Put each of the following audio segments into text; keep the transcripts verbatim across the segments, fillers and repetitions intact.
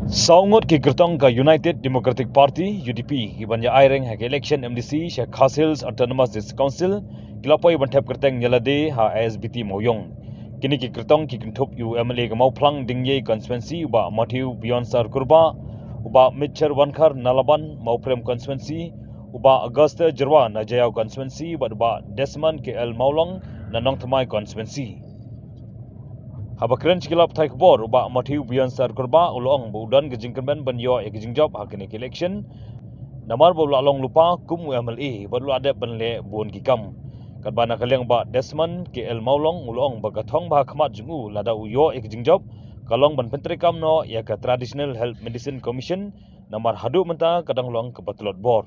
Saw ngut ki kyrtong ka United Democratic Party, U D P, ki ban ïa aireng ha ka election M D C sha Khasi Hills Autonomous District Council, ki la poi ban thep kyrteng ïa lade ha I S B T Mawïong. Kine ki kyrtong ki kynthup ïa u M L A ka Mawphlang Dingïei constituency, u Bah Matthew Beyondsar Kurbah, u Bah Mitchar Wankhar Nalaban, Mawprem constituency, u Bah Augusta Jyrwa na Jaïaw constituency, bad u Bah Desmond K L Mawlong na Nongthymmai constituency. Haba kren sha ki lad pathai khubor, u Bah Matthew Beyondsar Kurbah u la ong ba u don ka jingkyrmen ban ïoh ïa ka jingjop ha kane ka election, namar ba u la long lypa kum u M L A bad u la dep ban leh bun ki kam. Katba na ka liang u Bah Desmond K L Mawlong u la ong ba ka thong ba ha khmat jong u lada u ïoh ïa ka jingjop ka long ban pyntreikam noh ïa ka Traditional Health Medicine Commission, namar haduh mynta ka dang long kaba tlot bor.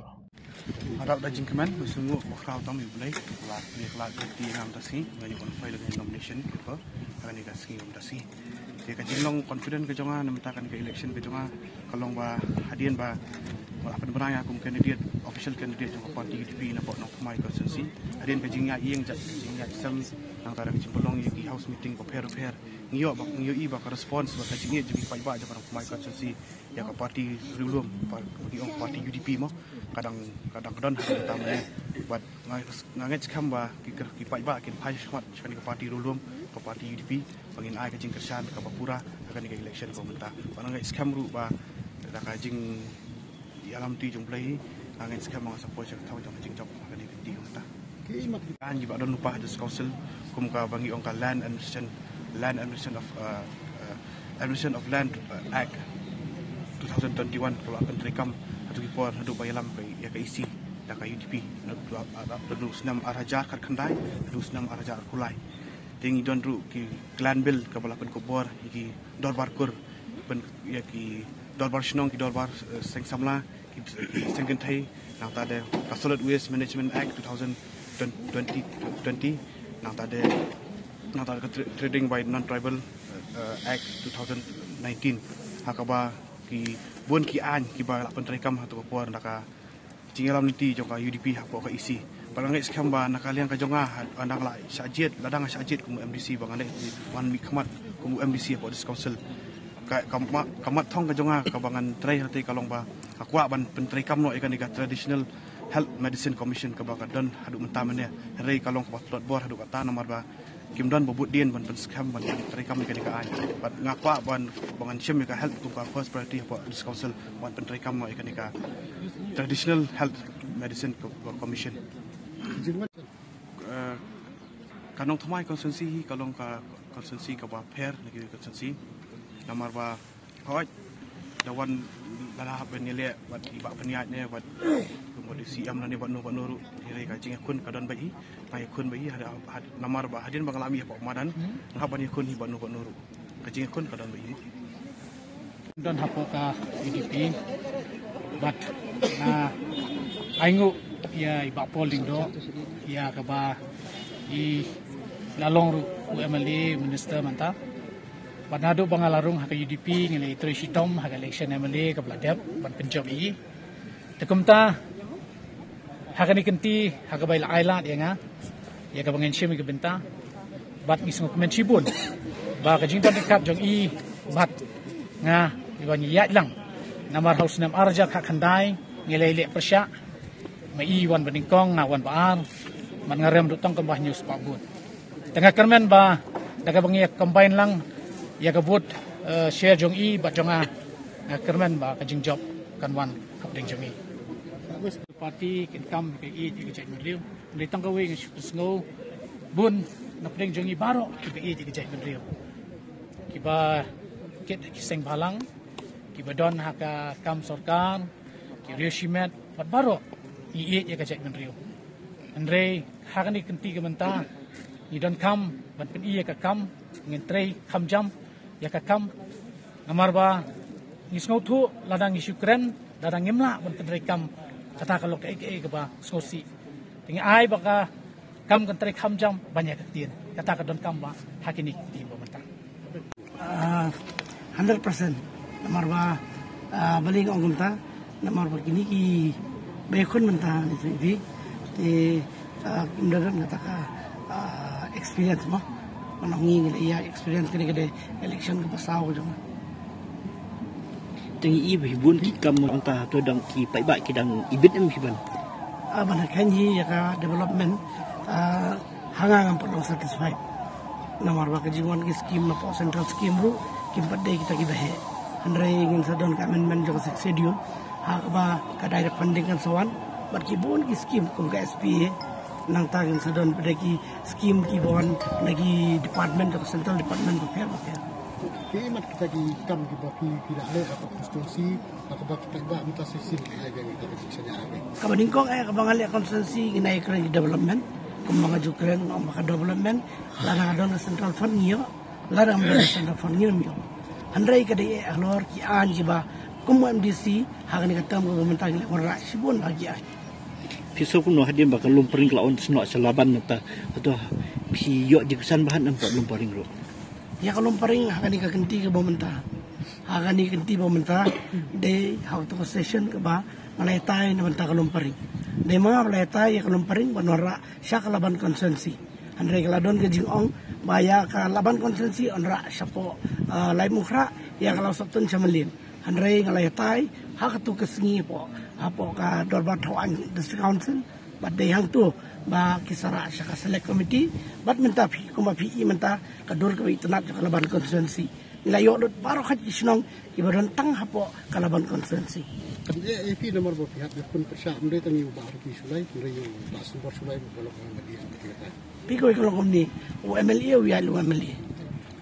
Nga la da jingkmen, nga sngewnguh ba khraw tam ïa U Blei, la plie, la plie ïa nga mynta sngi, nga ïoh ban file ïa ka nomination paper ha kane ka sngi mynta sngi. Te ka jinglong confident ka jong nga na mynta kane ka election ka jong nga ka long ba hadien ba nga la pynbna ïa kum candidate, official candidate jong ka party U D P na pdeng Nongthymmai constituency. Hadien ka jingïaid ïing, jingïaid sem, nangta da ka jingpynlong ïa ki house meeting bapher bapher, ngi ïoh ba, ngi ïohi ba ka response bad ka jingïeit jong ki paidbah jong ka Nongthymmai constituency ïa ka party riewlum, par-, ba ngi ong party U D P mo, ka dang, ka dang don ha ka mynta mynne. Bad nga, nga ngeit skhem ba ki kyrtong, ki paidbah kin phai shakhmat sha kane ka party riewlum, ka party U D P, ba ngin ai ka jingkyrshan kaba pura ha kane ka election kaba mynta. Bad nga ngeit skhem ruh ba da ka jingïalam ti jong U Blei, nga ngeit skhem ba nga sa poi sha ka thong jong ka jingjop ha kane ka kti kaba mynta. Ki mat ki aiñ kiba don lypa ha District Council, kum kaba ngi ong ka Land Administration, Land Administration of, uh, uh, Administration of Land, uh, Act two thousand twenty-one, kaba la pyntreikam hato ki por naduh ba ïalam ka, ïa ka E C da ka U D P, naduh, uh, uh, naduh snem ar hajar khatkhyndai haduh snem ar hajar arphew lai. Te ngi don ruh ki Clan Bill kaba la pynkup bor ïa ki dorbar kur, pyn-, ïa ki dorbar shnong, ki dorbar, eh, seng samla, ki, ki seng kynthei, nangta de ka Solid Waste Management Act two thousand twenty, nangta de, nangta de ka Tra-, Trading by Non-Tribal, eh, eh, Act two thousand nineteen. Ha kaba ki bun ki aiñ kiba la pyntreikam ha kato ka por da ka jingïalam lynti jong ka U D P hapoh ka E C. Bad nga ngeit skhem ba na ka liang ka jong nga, ha, ha dang la shah jied, la dang shah jied kum u M D C ba ngan leit ban mihkhmat kum u M D C hapoh District Council. Ka, ka ma-, ka mat thong ka jong nga kaba ngan trei hangtei ka long ba nga kwah ban pyntreikam noh ïa kane ka Traditional Health Medicine Commission kaba ka don haduh mynta mynne. Hynrei ka long kaba tlot bor haduh katta namar ba kim don ba bud dien ban pynskhem ban treikam ïa kane ka aiñ. Bad nga kwah ban, ba ngan shim ïa ka health kum ka first priority hapoh District Council ban pyntreikam ïa kane ka Traditional Health Medicine Co-, Co-, Commission. Eh, ka Nongthymmai constituency hi ka long ka constituency kaba pher na ki constituency. Namar ba hooid, da wan, da la hap ban ïaleh bad i Bah Pynïaid ne bad, kumba dei C M lane bad no bad no ruh, hynrei ka jingïakhun ka don bad i, nga ïakhun bad i, had, had, namar ba hadien ba nga la mih hapoh madan, nga hap ban ïakhun hi bad no bad no ruh. Ka jingïakhun ka don bad i. Don hapoh ka U D P bad nga ainguh ïa i Bah Paul Lyngdoh ïa kaba i la long ruh u M L A, minister mynta. Bad naduh ba nga la rung ha ka U D P ngi la ïatrei shitom ha ka election M L A kaba la dep ban pynjop ïa i. Te kumta ha kane ka kynti ha kaba i la ai lad ïa nga ïa kaba ngan shim ïa ka bynta, bad ngi sngewkmen shibun ba ka jingdon ryngkat jong i bad nga i ban ïaid lang. Namar ha u snem ar hajar khatkhyndai ngi la ïaleh pyrshah, ma i wan ba nyngkong, nga wan ba ar, bad nga rem duh tang kumba hynñiew spah vote. Te nga kyrmen ba da kaba ngi ïa combine lang ïa ka vote, eh, share jong i bad jong nga, nga kyrmen ba ka jingjop kan wan hapdeng jong i. Party kin kam ka ïeit ïa ka jaitbynriew. Hynrei tang kawei nga shu pynsngew, bun na pdeng jong i baroh kiba ïeit ïa ka jaitbynriew, kiba kit ki seng bhalang, kiba don ha ka kam sorkar, ki riew shimet, bad baroh ngi ïeit ïa ka jaitbynriew. Hynrei ha kane ka kynti ka mynta ngi donkam ban pyni ïa ka kam, ngin trei kham jam ïa ka kam. Namar ba ngi sngewthuh lada ngi shu kren, lada ngim lah ban pyntreikam, kata ka long kaei kaei kaba sngewsih. Te ngi ai ba ka kam kan trei kham jam ban ïa ka ktien. Kata ka donkam ba ha kine ki ktien ba mynta. Ah, hundred percent. Namar ba, ah, balei nga ong kumta, namar ba kine kiba ïakhun mynta, te, ah, kim don kata ka, ah, experience mo. Nga ong ngi la ïa experience kane ka dei election kaba saw ka jong nga. Tang i bun ki kam mynta to dang ki paidbah ki dang ibit em hi ban. Ah, ban khan hi ïa ka development, ah, ha nga ngam pat long satisfied. Namar ba ka jingwan ki scheme na pok central scheme ruh kim pat dei kita ki ba heh. Hynrei ngin sa don ka amendment jong ka Sixth Schedule ha kaba ka direct funding kan sa wan. Bad ki bun ki scheme kum ka S P A, nangta ngin sa don pat ki scheme ki ba wan na ki department jong ka central department bapher bapher. Ki mat kita ki kam ki ba phi phi dah leh ha ka constituency, ha kaba kita ba mynta shisien ki ai ka kita ka jingshaniah ai. Kaba nyngkong eh kaba nga leh constituency ngin ai kren ki development. Kumba nga ju kren ong ba ka development lada ka don ka central fund ngi ïoh, lada ngam don ka central fund ngim ïoh. Hynrei ka dei eh halor ki aiñ kiba kum u M D C ha kane ka term kaba mynta ngi leh wanrah shibun ba ki aiñ. Phi sngewthuh kumno hadien ba ka Lumpring ka la wan snoh sha Laban mynta, hato phi ïoh jingksan ba ha em ka Lumpring ruh? Ïa ka Lumpring ha kane ka kynti kaba mynta, ha kane ka kynti ba mynta dei ha kato ka session kaba nga la ïatai na bynta ka Lumpring. Dei ma nga ba la ïatai ïa ka Lumpring ban wanrah sha ka Laban constituency. Hynrei ka la don ka jingong ba ïa ka Laban constituency wanrah shapoh, ah, Laitumkhrah, ïa ka Lawsohtun sha Mylliem. Hynrei nga la ïatai ha kato ka sngi hapoh, hapoh ka dorbar thaw aiñ District Council. Bad dei hangto ba ki sa rah sha ka select committee. Bad mynta phi, kumba phi i mynta ka dur kaba itynnad jong ka Laban constituency. Ngi la ïoh lut baroh khat ki shnong kiba don tang hapoh ka Laban constituency. Kan eh, eh, phi namar ba phi hap ïa pun pyrshah, ym dei tang ïa u Bah Ricky Shullai, hynrei ïa u Bah Sembor Shullai, ba long ka M L A. Phi kawei ka long kumne, u M L A u ïaid u M L A.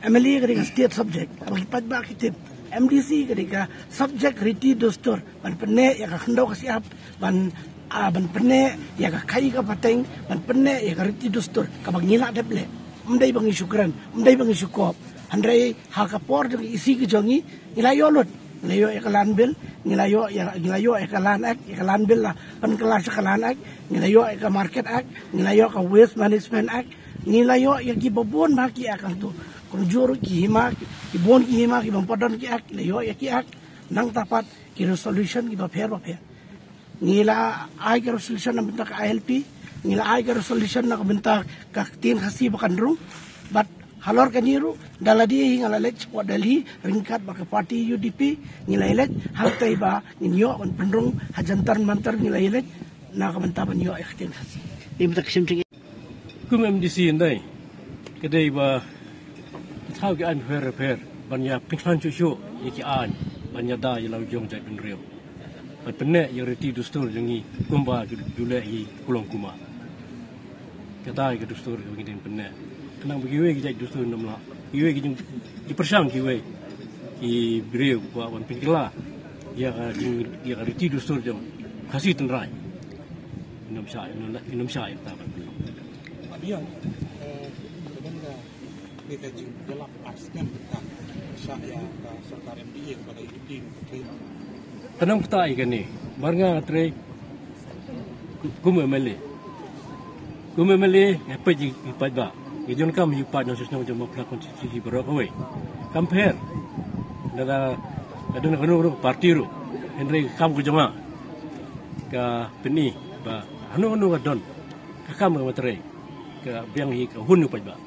M L A ka dei ka state subject, haba ki paidbah ki tip. M D C ka dei ka subject riti dustur, ban pynneh ïa ka khyndew ka shyiap, ban, ah, ban pynneh ïa ka khaii ka pateng, ban pynneh ïa ka riti dustur kaba ngi la dep leh. Ym dei ba ngi shu kren, ym dei ba ngi shu kop. Hynrei ha ka por jong ka E C ka jong ngi, ngi la ïoh lut. Ngi la ïoh ïa ka Land Bill, ngi la ïoh ïa, ngi la ïoh ïa ka Land Act, ïa ka Land Bill la pynkylla sha ka Land Act, ngi la ïoh ïa ka Market Act, ngi la ïoh ka Waste Management Act, ngi la ïoh ïa kiba bun bha ki act hangto. Kumjuh ruh ki hima, ki bun ki hima, ki bym pat don ki act, ngi la ïoh ïa ki act, nangta pat ki resolution kiba pher bapher. Ngi la ai ka resolution na bynta ka I L P, ngi la ai ka resolution na ka bynta ka ktien Khasi ba kan rung. Bad halor kane ruh, da lade hi nga la leit shapoh Delhi, ryngkat bad ka party U D P, ngi la ïaleit, hangtei ba ngin ïoh ban pynrung ha Jantar Mantar ngi la ïaleit, na ka bynta ban ïoh ïa ka ktien Khasi. Kum M D C hynrei ka dei ba thaw ki aiñ pher pher ban ïa pynkhlaiñ shuh shuh ïa ki aiñ ban ïada ïa la u jong jaitbynriew. Ban pynneh ïa ka riti dustur jong ngi kumba ju, ju leh hi kulong kuma. Kata ïa ka dustur kaba ngi dang pynneh. Khnang ba kiwei ki jait dustur ngim lah. Kiwei ki jing, ki pyrshang kiwei ki briew kwah ban pynkylla ïa ka jing, ïa ka riti dustur jong Khasi tynrai. Ngim shah, ngim shah ïa kata ban pynlong. Ïa, eh, ka ban da ka jingïalap ar snem ka shah ïa ka sorkar M D A kaba da U D P. Ka nang pynta ïa kane, mar nga nga trei kum M L A. Kum M L A nga peit ïa ki paidbah. Nga jon kam ïa ki paidbah na shnong jong Mawphlang constituency baroh kawei. Kam pher. Lada ka don kano kano ka party ruh, hynrei ka kam ka jong nga ka pyni ba hano hano ka don, ka kam ka ma trei, ka biang hi ka hun u paidbah.